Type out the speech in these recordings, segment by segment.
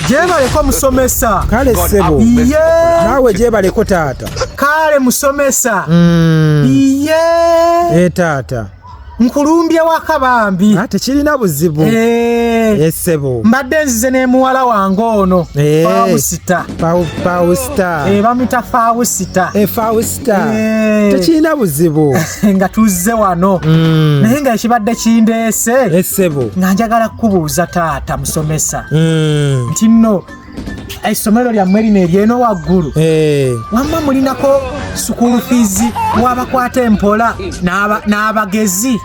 Gyebaleko musomesa. Kale ssebo. Iye. Naawe gyebaleko taata. Kale musomesa. Iye. E taata. Nkulumbye waka bambi. Ah, tekirina buzibu. Eh. E ssebo. Mbadde nzize ne muwala wange ono. Eh. Fawusita. Fawusita. Eh, bamuyita Fawusita. E Fawusita. Eh. Tekirina buzibu. Nga tuzze wano. Naye nga ekibadde kindeese. E ssebo. Nga njagala kukubuuza taata musomesa. Nti nno essomero lyammwe lino ery'eno waggulu. Wamma mulinako school fees w'abakwata empola n'abagezi.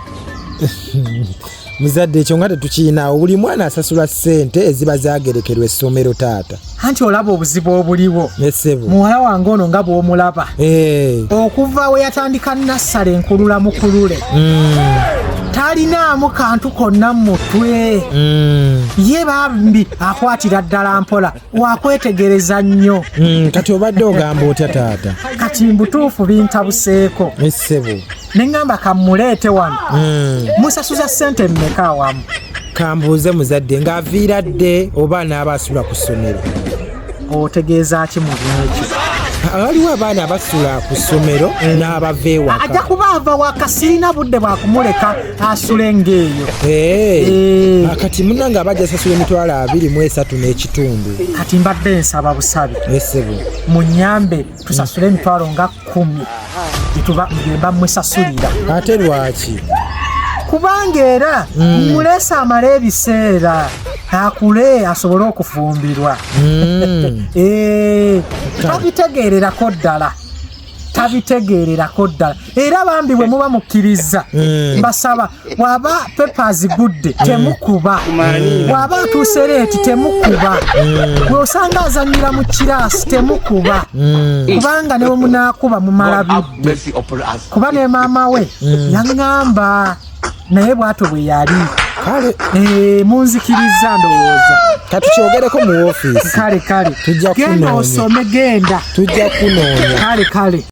Muzadde ekyo nga tetukirinaawo, buli mwana asasula ssente eziba zaagerekerwa essomero taata. Anti olaba obuzibu obuliwo. Ssebo. Muwala wange ono nga bw'omulaba. Okuva we yatandika nassale enkulula mukulule. Talinaamu kantu konna mu mutwe. Ye bambi akwatira ddala mpola, wakwetegereza nnyo. Kati obadde ogamba otya taata? Kati mbutuufu bintabuseeko. Ssebo. Ne ŋŋamba kammuleete wano. Musasuza ssente mmeka awamu? Kambuuze muzadde ng'aviira dde oba n'aba asula ku ssomero? Otegeeza ki mu bwekyo? Waliwo abaana abasula ku ssomero n'abava ewaka. Ajja kuba ava waka, sirina budde bwa kumuleka asule ng'eyo. Kati munnange abajja asasula 23,500 n'ekitundu. Kati mbadde nsaba busabi. Ssebo. Munnyambe tusasule emitwalo nga 10 gye mba mmusasulira. Ate lwaki? Kubanga era muleese amale ebiseera akule asobole okufumbirwa. Tabitegeererako ddala. Tabitegeererako ddala. Era bambi bwe muba mukkiriza, mbasaba bw'aba papers gudde temukuba. Bw'aba atuuse late temukuba. Bw'osanga azannyira mu kiraasi temukuba. Kubanga ne bwe munaakuba mumala budde. Kuba ne maama we yaŋŋamba naye bw'atyo bwe yali. Kale. Munzikiriza ndowooza. Katukyogereko mu woofiisi. Kale kale. Tujja Genda kunoonya. osome genda. Tujja kunoonya. Kale kale.